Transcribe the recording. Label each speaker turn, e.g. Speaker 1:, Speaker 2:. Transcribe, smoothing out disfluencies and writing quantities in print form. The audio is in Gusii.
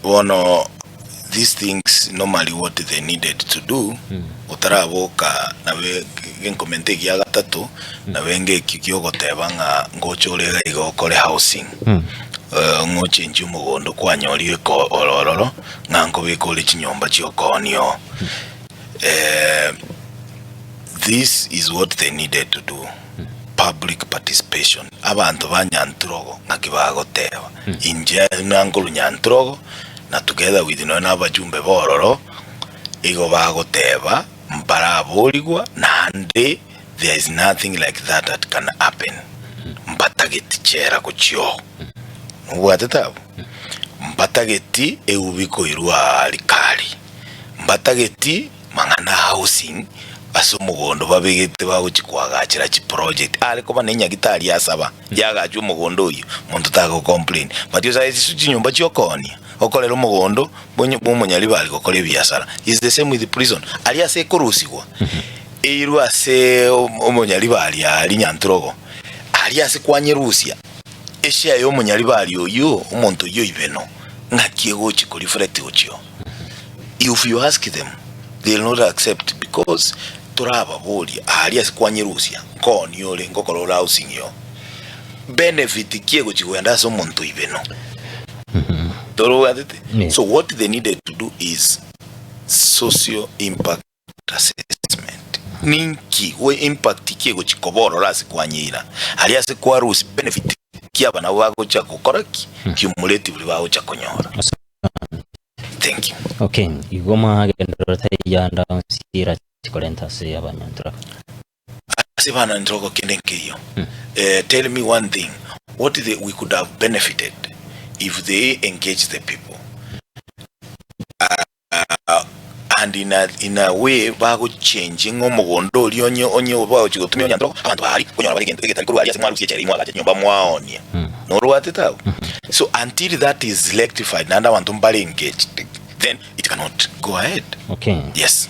Speaker 1: Bono these things normally what they needed to do otaraboka nabe genkomenta egia gatato nabe ngekio kiogoteba ng'a ngocha ore iga iga okore housing ng'a ochenchie omogondo kwanyorire eko ororo ng'a nkobeka ore chinyomba chiokoonia oo. This is what they needed to do, public participation, abanto ba Nyanturogo ng'aki bagoteba, inche buna nkorwa Nyanturogo na together with nonya na abajumbe bororo, igo bagoteba mbaraborigwa naende there is nothing like that that can happen, mbatageti chera gochia oo. Nobwatete abwo? Mbatageti eubi koirwa rikari, mbatageti mang'ana a housing ase omogondo babegete bagochia koagachera chiproject are koba ne nyagitari asaba yagachwe omogondo oyio monto tago complain but osae chisu chinyomba chiokoonia okorera omogondo bwa omonyaribari gokora ebiasara is the same with prison aria ase ekorusigwa eirwe ase omonyaribari aria nyanturogo aria ase kwanyerusia eshare ya omonyaribari oyio omonto oyio oibeno ng'aki egochi ko reflect gochia oo. If you ask them they will not accept because torababorie aaria ase kwanyerusia nkoonia ore ngokora ore housing yoo benefit ki egochi kogenda ase omonto oibeno torobwatete
Speaker 2: Yeah.
Speaker 1: so what they needed to do is socio impact assessment ninki we impact ki egochi koba ororo ase kwanyeira aria ase kwarusia benefit ki aba nabo bagocha gokora ki cumulatively bagocha konyora Thank you.
Speaker 2: Okay, igo mwagenderera taiyanda onsira chikorenta ase abanyanturaka.
Speaker 1: Ase bananturako kende nkeiyo. Eh, tell me one thing, what the, we could have benefited if they engage the people uh, and in a, in a way bagochange ng'a omogondo oria onye onye bagochi gotumia onyanturako abanto baria konyora bare egento egetari korwa aria ase mwarusia echela imwagacha chinyomba mwaonia norwatete abwo So until that is rectified naende abanto mbare engaged then it cannot go ahead.
Speaker 2: Okay.
Speaker 1: Yes.